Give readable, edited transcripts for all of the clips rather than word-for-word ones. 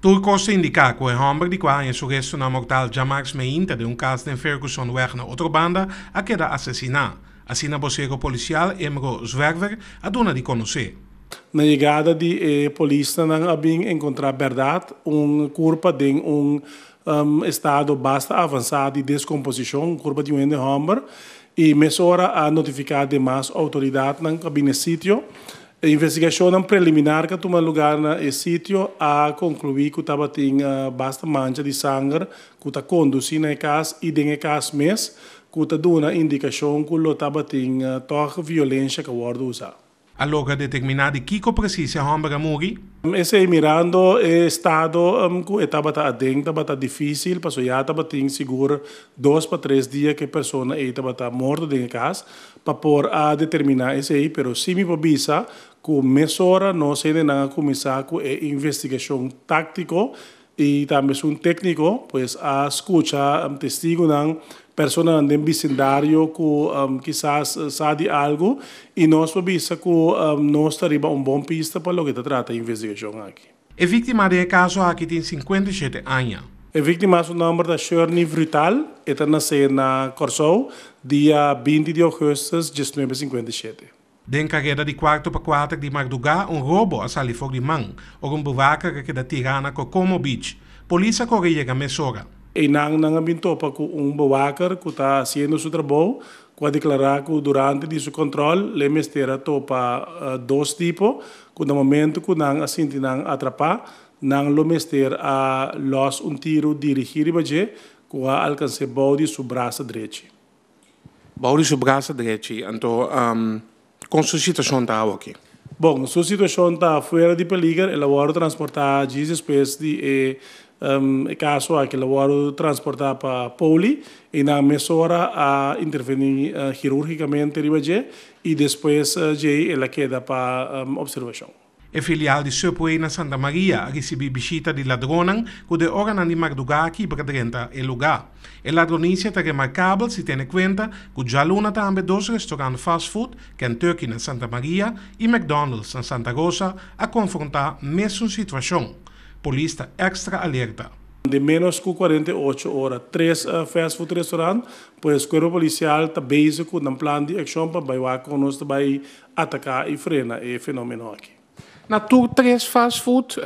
Tur kos ta indiká ku e hòmber di kua haña su restonan mortal djamars meinta den un kas den Fergusonweg na Otrobanda a keda asesiná. Asina bosero polisial Emro Zwerver a duna di konosé. Na yegada di e polisnan nan a bin enkontrá bèrdat un kurpa den un estado basta avansá di deskomposishon, un kurpa di un hende hòmber, i mesora a notifiká demas outoridatnan ku a bin na e sitio. E investigashonnan preliminar ku a tuma lugá na e sitio a konkluí ku tabatin basta mancha di sanger ku ta kondusí na e kas i den e kas mes, ku ta duna indikashon ku lo tabatin tòg violensha ku a wòrdu usá. A logra determiná di kiko presis e hòmber a muri? Esei mirando e estado ku e tabata aden tabata difísil pasobra ya tabatin sigur dos pa tres dia ku e persona ei tabata morto den e kas pa por a determiná esei, pero sí mi por bisa ku mesora nos hendenan a kuminsá ku e investigashon táktiko I tambe esun tékniko, pues a skucha testigunan, personanan den bisindario ku kisas sa di algu i nos por bisa ku nos ta riba un bon pista pa loke ta trata e investigashon aki. E víktima den e kaso aki tin 57 aña. E víktima su nòmber ta Shirley Vrutal, e ta nasé na Kòrsou dia 20 di ougùstus 1957. Den kareda di kuarto pa kuater di mardugá un robo a sali for di man ora un bewaker a keda tirá na Kokomo Beach. Polis a kore yega mesora. Einan nan a bin topa ku un bewaker ku ta hasiendo su trabou ku a deklará ku durante di su kòntròl l'e mester a topa dos tipo ku na momentu ku nan a sinti nan atrapá nan lo mester a lòs un tiru dirigí riba dje ku a alkans'é bou di su brasa drechi. Bou di su brasa drechi. Anto, kon su situashon ta awoki? Bon, su situashon ta fuera di peliger. El a wòrdu transportá djis despues di e e kaso aki. El a wòrdu transportá pa Poli i nan mesora a intervení kirúrgikamente riba dje i despues djei el a keda pa opservashon. E filial di Subway na Santa Maria a risibí bishita di ladronnan ku den oranan di mardugá a kibra drenta e lugá. E ladronisia ta remarkabel si tene kuenta ku djaluna tambe dos restorant fast food, Kentucky na Santa Maria i McDonald's na Santa Rosa, a konfrontá mesun situashon. Polis ta èkstra alerta. Den ménos ku 48 ora tres fast food restaurant, pues Kuerpo Polisial ta bezig ku nan plan di akshon pa bai wak kon nos ta bai Ataká i frena e fenomeno aki. Na tur tres fast food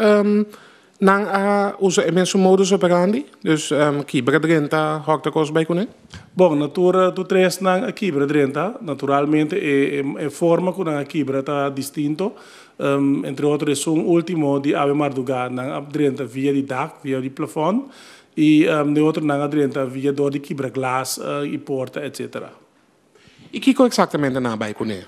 nan a usa e mesun modus operandi? Dus kibra drenta hòrta kos bai kuné? Bon, na tur tur tres nan a kibra drenta. Naturalmente e e forma ku nan a kibra ta distinto. Entre otro esun último di awe mardugá nan a drenta via di dak, via di plafòn i den otro nan a drenta via dor di kibra glas i porta etcetera. I kiko eksaktamente nan a bai kuné?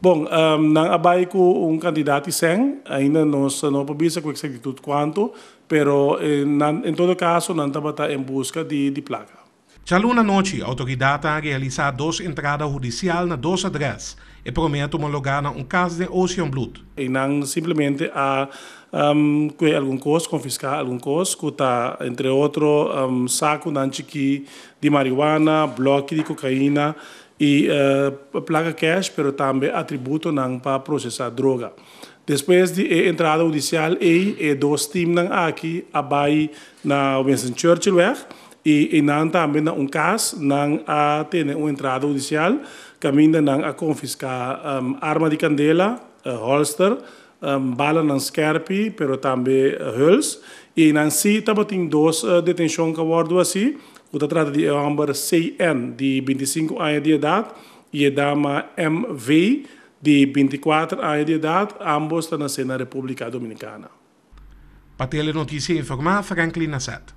Bon, nan a bai ku un kantidat di sèn, ainda nos no por bisa ku eksaktitut kuantu, pero nan en todo kaso nan tabata en buska di di plaka. Djaluna anochi, outoridatnan a realisá dos entrada hudisial na dos adrès. E promé a tuma lugá na un kas den Oceanbloed. Einan simplemente a kue algun kos, konfiská algun kos, ku ta entre otro sakunan chikí di marihuana, blòki di kokaina i plaka kèsh, pero tambe atributonan pa prosesá droga. Despues di e entrada hudisial ei, e dos timnan aki a bai na Winston Churchillweg i einan tambe na un kas nan a tene un entrada hudisial kaminda nan a konfiská arma di kandela, holster, balanan skèrpi, pero tambe huls. I einan sí tabatin dos detenshon ku a wòrdu hasí, ku ta trata di e hòmber CN di 25 aña di edat i e dama MV di 24 aña di edat, ámbos ta nasé na Repúblika Dominikana. Pa Telenotisia informá, Franklin Nasset.